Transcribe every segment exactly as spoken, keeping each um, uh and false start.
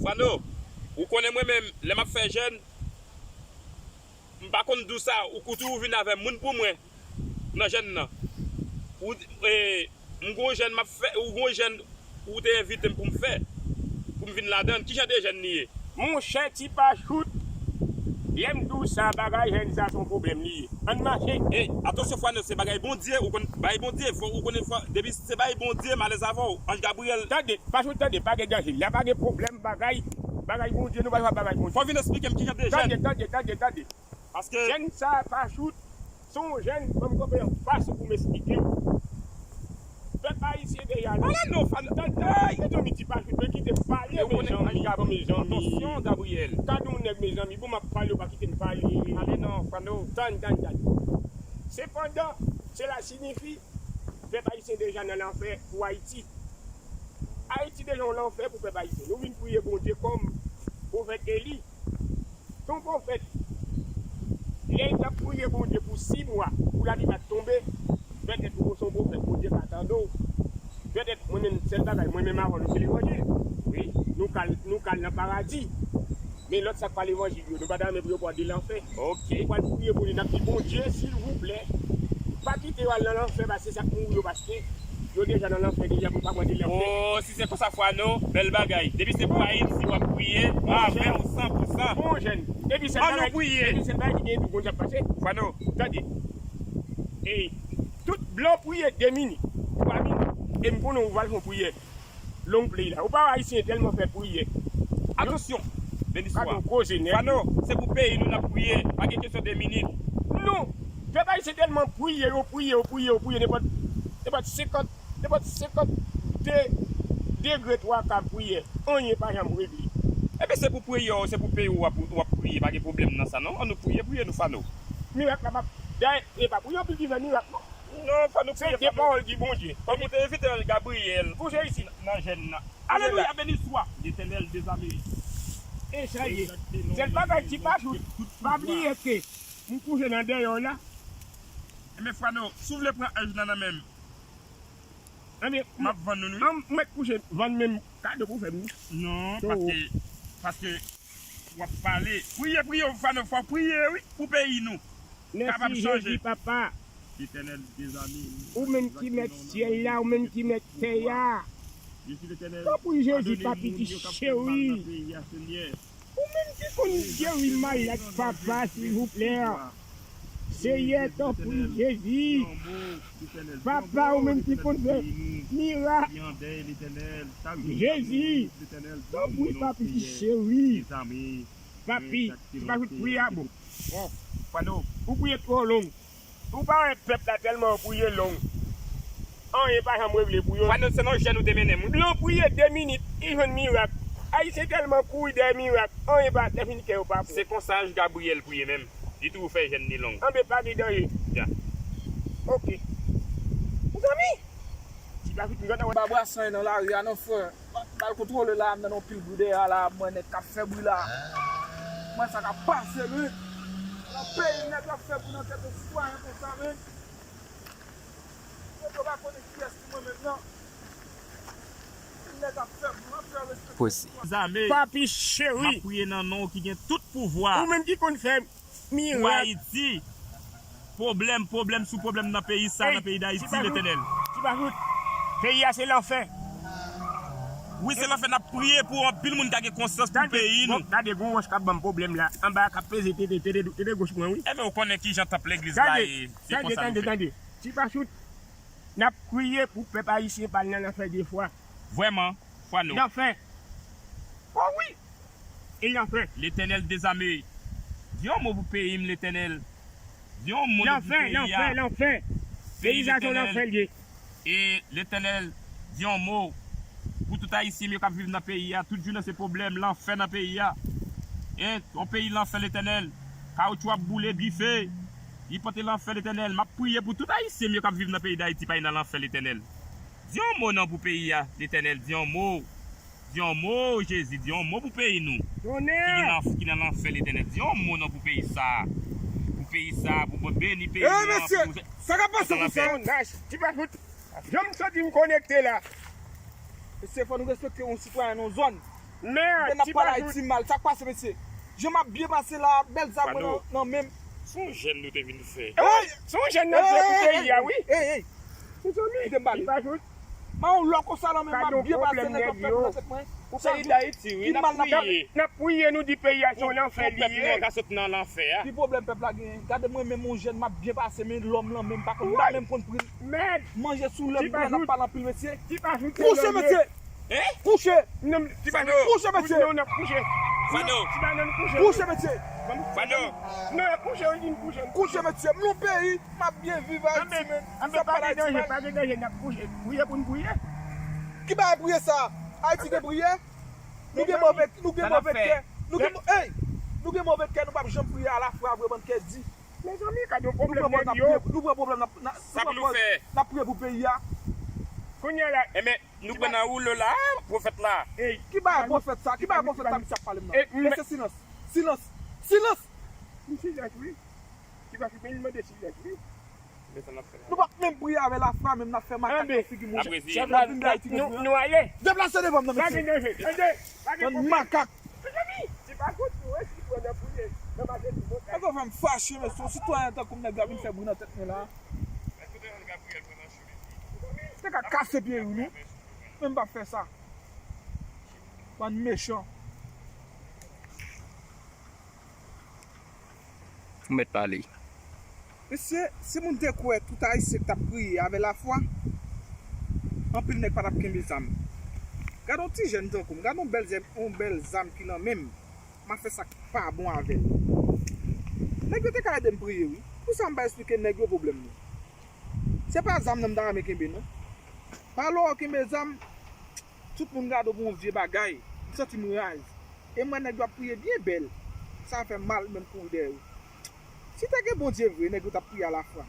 Fano, ou konnen mwen menm, lè m ap fè jèn, m pa konn di w sa, ou, ou toujou vin avè moun pou mwen nan jèn nan. Ou, e, m gon jèn m ap fè, ou gon jèn ou te envite m pou m fè, pou m vin ladan l. Ki jan de jèn li ye? Monchè, Ti Pachout, lè m di w sa, bagay jèn sa se yon pwoblèm li ye. Ann mache. Ey, atansyon Fano, se bagay Bondye, ou konn bagay Bondye, fò ou konnen fò, depi se bagay Bondye, m alèz avè w, Anj Gabriyèl. Tande, Pachout, tande, pa gen danje. La pa gen pwoblèm, bagay, bagay Bondye, nou pa jwe ak bagay Bondye. Fò w vin eksplike m ki jan de jèn. Tande, tande, tande, tande. Paske jèn sa a, Pachout, se yon jèn, ban m kanpe anfas ou pou m eksplike w. Pèp ayisyen deja nan... Pale non, Fano. Tande, mezanmi, Ti Pachout, men kite m pale, mezanmi, mezanmi. Atansyon, Gabriyèl. Gade yon nèg, mezanmi, bon, m ap pale, ou pa kite m pale. Pale non, Fano. Tann, tann, tann. Sepandan, sela siyifi, pèp ayisyen deja nan lanfè pou Ayiti. Ayiti deja yon lanfè pou pèp ayisyen. Nou vin priye Bondye kòm pwofèt Eli. Se yon pwofèt, lè l t ap priye Bondye pou sis mwa, pou lapli pa t tonbe, petèt ou se yon pwofèt, Bondye pa tande w. Petèt, mwen menm, sèl bagay, mwen menm avè w, nou se levanjil. Wi. Nou ka al, nou ka al nan paradi. Men lòt sa k pa levanjil yo, nou pa ta renmen pou yo pral de lanfè. Ok. Nou pral priye Bondye, n ap di, Bondye, silvouplè, pa kite yo al nan lanfè, paske sa k mouri yo, paske yo deja nan lanfè deja, pou yo pa pral de lanfè. Oh, si se konsa, Fano, bèl bagay. Depi se pou Ayiti, w ap priye, mwen avè w san pou san. Bon, jèn. Depi se bagay, depi se bagay ki gen tou, konn sa k pase. Fano. Tande. E, tout blan priye de minit, twa minit. E m konnen ou pral fè yon priyè. Long play la. Ou pa wè ayisyen tèlman fè priyè. Atansyon, Denis Soir. Gade yon koze nèg. Fano, se pou peyi nou n ap priye. Pa gen kesyon de minit. Non. Pèp ayisyen tèlman priye, yo priye, yo priye, yo priye, nenpòt, nenpòt senkant, nenpòt senkant de degre twa ka priyè. Anyen pa janm regle. Ebyen, se pou priye w, se pou peyi w w ap, w ap priye. Pa gen pwoblèm nan sa, non. Ann nou priye, priye nou, Fano. Mirak la p ap, dayè, e pa pou yon pil ki fè mirak, non. Non, fò nou priye, fò nou... Se de pawòl di Bondye. Fò nou te envite Gabriyèl. Kouche isit. Nan jèn nan. Alelouya, beni swa Letènèl dezame. E sa ye. Sèl bagay Ti Pachout, pa bliye ke m kouche nan dèyè w la. Enben, Fano, si w vle pran anj nan nan men m, anben, m ap vann ou, wi. M mèt kouche, vann menm kado pou w fè m, wi. Non, paske, paske w ap pale. Priye, priye, Fano, fò w priye, wi, pou peyi nou kapab chanje. Mèsi, Jezi, papa. Letènèl dezame nou. Ou menm ki mèt syèl la, ou menm ki mèt tè a. Tanpri, Jezi, papi ki cheri. Ou menm ki konn geri malad, papa, silvouplè. Seyè, tanpri, Jezi. Papa, ou menm ki konn fè mirak. Jezi, tanpri, papi ki cheri. Papi, se pa jouk priye a bon. Bon, Fano, ou priye twò long. Ou pa wè pèp la tèlman yo priye long. Anyen pa janm regle pou yo. Fano, se nan jèn ou te mennen m, wi. Blan priye de minit, li jwenn mirak. Ayisyen tèlman kouri dèyè mirak, anyen pa, lè fini kè yo pa bon. Se konsa Anj Gabriyèl priye menm. Li toujou fè jèn li long. Anben, pa gen danje. Ya. Oke. Mezanmi! Ti Pachout, m gentan wè. Pa brase anyen nan lari a non, frè. M ap mal kontwole la, m nan yon pil bri dèyè a la, m wè nèg k ap fè bri la. M wè sa k ap pase, men. Nan peyi nèg ap fè bri nan tèt yon sitwayen konsa, men. Nèg yo pa konnen kiyès ki mwen menm, non. Nèg ap fè bri, ap fè respekte. Zame, papi cheri, m ap priye nan non w ki gen tout pouvwa. Ou menm ki konn fè mirak. Pou Ayiti. Pwoblèm, pwoblèm sou pwoblèm nan peyi sa, nan peyi Dayiti, Letènèl. Ti Pachout, peyi a se lanfè. Wi, se lanfè, n ap priye pou anpil moun ka gen konsyans pou peyi nou. Gade, gon wòch k ap ban m pwoblèm la, anba a k ap peze tete, tete, tete goch mwen, wi. Enben, ou konnen ki jan tanp legliz la ye, se konsa nou fè. Tande, tande, tande. Ti Pachout, n ap priye pou pèp ayisyen pa al nan lanfè de fwa. Vrèman, Fano. Lanfè. O wi! E lanfè. Letènèl dezame. Di yon mo pou peyi m, Letènèl. Di yon mo pou peyi a. Lanfè, lanfè, lanfè. Peyi sa se yon lanfè l ye. E Letènèl, di yon mo pou tout Ayisyen m yo k ap viv nan peyi a. Tout jounen se pwoblèm, lanfè nan peyi a. E yon peyi lanfè, Letènèl. Kawotchou ap boule, dife. Li pote lanfè, Letènèl. M ap priye pou tout Ayisyen m yo k ap viv nan peyi Dayiti, pa al nan lanfè, Letènèl. Di yon mo non pou peyi a, Letènèl, di yon mo. Di yon mo, Jezi, di yon mo pou peyi nou. Ki nan, ki nan lanfè, Letènèl. Di yon mo non pou peyi sa a. Pou peyi sa a, pou Bondye beni peyi nou an. Ey, mesye, sa k ap pase konsa? Ti Pachout, jan m santi m konekte la. Mesye, fò nou respekte yon sitwayen nan yon zòn. Men n ap pale Ayiti mal. Sa k pase, mesye? Jan m ap byen pase la, bèl zam mwen nan, nan men m. Se yon jèn nou te vin fè. Ey! Se yon jèn n ap fè pou peyi a, wi. Ey, ey! Mezanmi, kite m pale. Mwen yon lò konsa nan men m, m ap byen pase, nèg yo ap fè pou nan tèt mwen. Pou peyi Dayiti, wi, n ap priye. N ap priye, nou di peyi a se yon lanfè li ye. Pou pèp nou an ka sot nan lanfè a. Ki pwoblèm pèp la genyen? Gade mwen menm yon jèn, m ap byen pase, men lòm lan menm pa konn, m pa menm konn pri l. Manje sou lè m pran, n ap pale anpil, mesye. Kouche, mesye! Kouche! Kouche, mesye! Kouche, mesye! Kouche, mesye! M nan peyi, m ap byen viv Ayiti, men. Sa pa Ayiti, men. Pa gen danje, n ap kouche. Priye pou n priye. Ki bagay priye sa? Ayiti gen priyè? Nou gen move, nou gen move kè. Nou gen, ey! Nou gen move kè, nou p ap janm priye alafwa vre, bann kè di. Mezanmi, gade yon pwoblèm nèg yo. Nou pran pwoblèm, n ap, n ap, n ap priye pou peyi a. Kounye a la. Enben, nou pran nan woulo la, pwofèt la. Ey, ki bagay pwofèt sa? Ki bagay pwofèt sa misye ap pale m nan? Mesye, silans! Silans! Silans! M silans, wi. Ti Pachou, men li mande silans, wi. Nou p ap menm priye avè lafwa, menm n ap fè makak nan figi moun. Chèf la, nou ale. Deplase devan m nan, mesye. Pa gen danje. Tande, pa gen pwoblèm. Bann makak. Mezanmi, Ti Pachou, ou resi pran nan priye. Nan mache sou montanj. Nèg yo fè m fache, mesye. Yon sitwayen tankou m, nèg la vin fè bri nan tèt mwen la. Te ka kase pye wi nou. Men m p ap fè sa. Bann mechan. Ou mèt pale. Mesye, si moun te kwè tout Ayisyen k t ap priye avè lafwa, anpil nèg pa t ap kenbe zam. Gade yon ti jèn tankou m, gade yon bèl zèm, yon bèl zam ki nan men m. M ap fè sa k pa bon avè l. Nèg yo te ka ede m priye, wi. Pou sa m pa esplike nèg yo pwoblèm mwen? Se pa zam nan m ta renmen kenbe, non. Pale w kenbe zam, tout moun gade w pou yon vye bagay. M santi m raz. E m wè nèg yo ap priye byen bèl. Sa fè m mal, men m kouri dèyè yo. Si te gen Bondye vre, nèg yo t ap priye alafwa.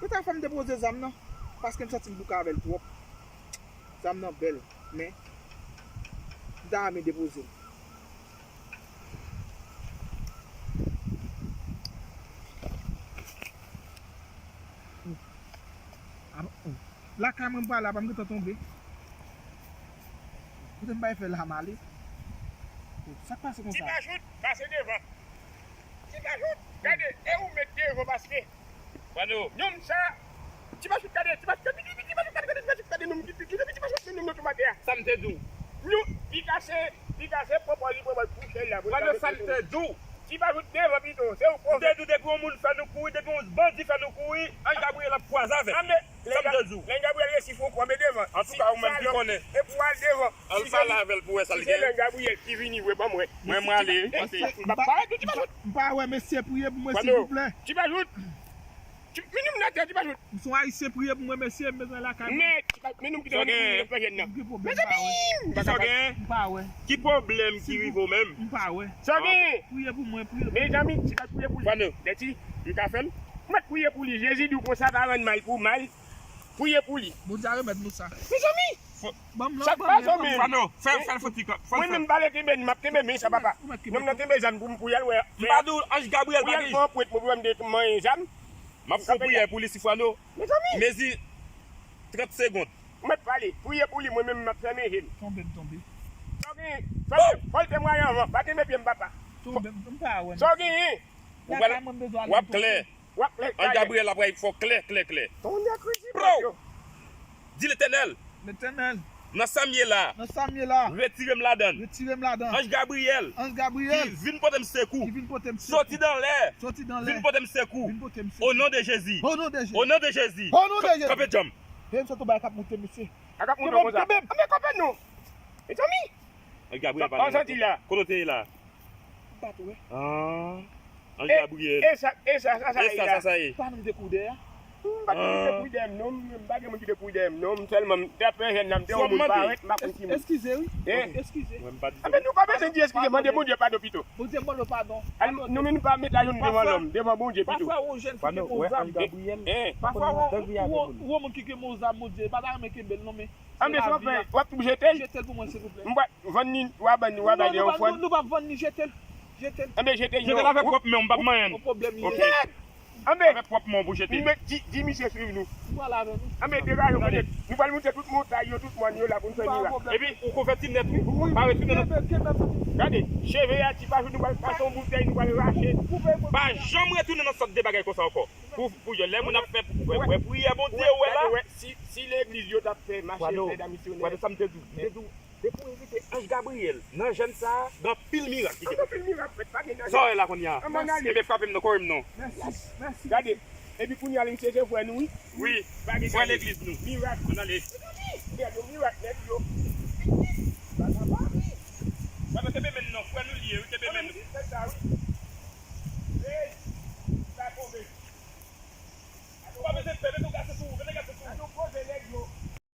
Yo ta fè m depoze zam nan, paske m santi m bouke avè l twòp. Zam nan bèl, men m ta renmen depoze l. Lakay mwen m prale a, pa m gentan tonbe. Kote m bay fè la m ale. Sa k pase konsa? Ti Pachout, pase devan. Ti Pachout, gade, e ou met devan paske. Nonm sa, Ti Pachout, gade, Ti Pachout, gade, Ti Pachout, gade, gade, Ti Pachout, gade, nonm ki, ki, ki, Ti Pachout, men nonm nan tou maten an. Sa m te di w? Nou, li kase, li kase, pran pòz li, pran pòz pou chèl la. Gade sa m te di w. Ti Pachout devan pito, se ou pwofèt. M te di w depi yon moun fè nou kouri, depi yon bandi fè nou kouri, Anj Gabriyèl ap kwaze avè l. Sa m te di w. Lè Gabriyèl resi fè yon kou, anbe devan. Antouka, ou menm ki konnen. E pou al devan. Al pale avè l pou wè sa l gen. Si se Lè Gabriyèl ki vini vre, ban mwen. Mwen, mwen ale, wi. M pa wè mesye, priye pou mwen, silvouplè. Ti Pachout. Ti, men nou nan tè, Ti Pachout. M se yon Ayisyen, priye pou mwen, mesye, m bezwen lakay mwen. Men, men nou kite nou priye pou jèn nan. Mezanmi! Kisa w gen? M pa wè. Ki pwoblèm ki rive w menm? M pa wè. Sa w gen? Priye pou mwen, priye pou mwen. Mezanmi, Ti Pachout, priye pou li. Dèti, m ka fè l. Mèt priye pou li. Jezi di w konsa pa rann mal pou mal. Priye pou li. Bondye a remèt nou sa. Mezanmi! Ban m lan, ban m lan. Sa k pase w menm? Fano, fè, fè l fouti kòb. Mwen menm m pale kenbe, m ap kenbe men sa, papa. Nonm nan kenbe zam pou m, pou y al wè. M pa di w Anj Gabriyèl pa gen. Pou y al pran pwent mwen, pou m te manyen zam. M ap fè yon priyè pou li, Sifwano. Mezanmi. Mezi trant segonn. Ou mèt pale. Priye pou li, mwen menm m ap fèmen je m. Tonbe m tonbe. Sa w genyen? Fò l te mwayen anvan. Pa kenbe pye m, papa. Tonbe m, m pa wè. Sa w genyen? Ou pral, w ap klè. W ap klè. Anj Gabriyèl ap fè w klè, klè, klè. Tonnè krizi, bro! Di Letènèl. Letènèl. Nan sa m ye la. Nan sa m ye la. Retire m ladan l. Retire m ladan l. Anj Gabriyèl. Anj Gabriyèl. Ki vin pote m sekou. Ki vin pote m sekou. Soti nan lè. Soti nan lè. Vin pote m sekou. Vin pote m sekou. O non de Jezi. O non de Jezi. O non de Jezi. O non de Jezi. Kanpe djanm. E m sot ou bay k ap moute, mesye. A k ap moute konsa. Kenbe m, kenbe m. Anbe kanpe non. Mezanmi. Anj Gabriyèl pa gen. Sa w santi la? Kote w te ye la? M pa t wè. Ah. Anj Gabriyèl. E sa, e sa, sa, sa ye la? E sa, sa, sa ye? Pa nou te kouri dèyè a? M pa gen moun ki te kouri dèyè m, non. M pa gen moun ki te kouri dèyè m, non. M sèlman, m te ap fè jèn nan, m te wè moun parèt, m pa konn ki moun. Eskize, wi. Eskize. Anben, nou pa bezwen di eskize, mande Bondye padon pito. Bondye mande padon. Nou menm nou pa met ajonou devan lòm, devan Bondye pito. Pafwa, yon jèn fi gen yon zam. Pafwa, yon moun ki gen yon zam, Bondye pa ta renmen kenbe l, non, men. Anben, se lavi a. W ap tou jete l? Jete l pou mwen, silvouplè. M pa vann ni, w a ban ni, w a bay li yon fwad. Nou p ap vann ni, jete l. Jete l. Anben, jete l. Jete l avèk pwòp men w, m p ap manyen l. Yon pwoblèm li ye. Anben, avèk pwòp men w pou jete. Di, di misye swiv nou. Anben, degaje w, nou pral monte tout montay yo, tout mòn yo la pou n fè mirak. Epi, ou konvèti nèt, wi. Pa retounen nan... Gade, cheve a, ti pa joun, nou pral pase yon boutèy, nou pral rache. Pa janm retounen nan sòt de bagay konsa ankò. Pou, pou yo, lè moun ap fè, wè, wè, priyè Bondye, wè la. Si, si legliz yo t ap fè mache, fè da misyonè. Wè, sa m te di w. M te di w, depi w envite anj Gabriyèl nan jèn sa a, gen anpil mirak ki te fèt. Sa w wè la kounye a? Ebyen, frape m non, kore m non. Gade, epi kounye a, misye se frè nou, wi. Wi, frè legliz nou. Mirak. Ann ale. Frè nou, mirak nèt yo. Wè, nou kenbe men n non, frè nou li ye, wi, kenbe men n.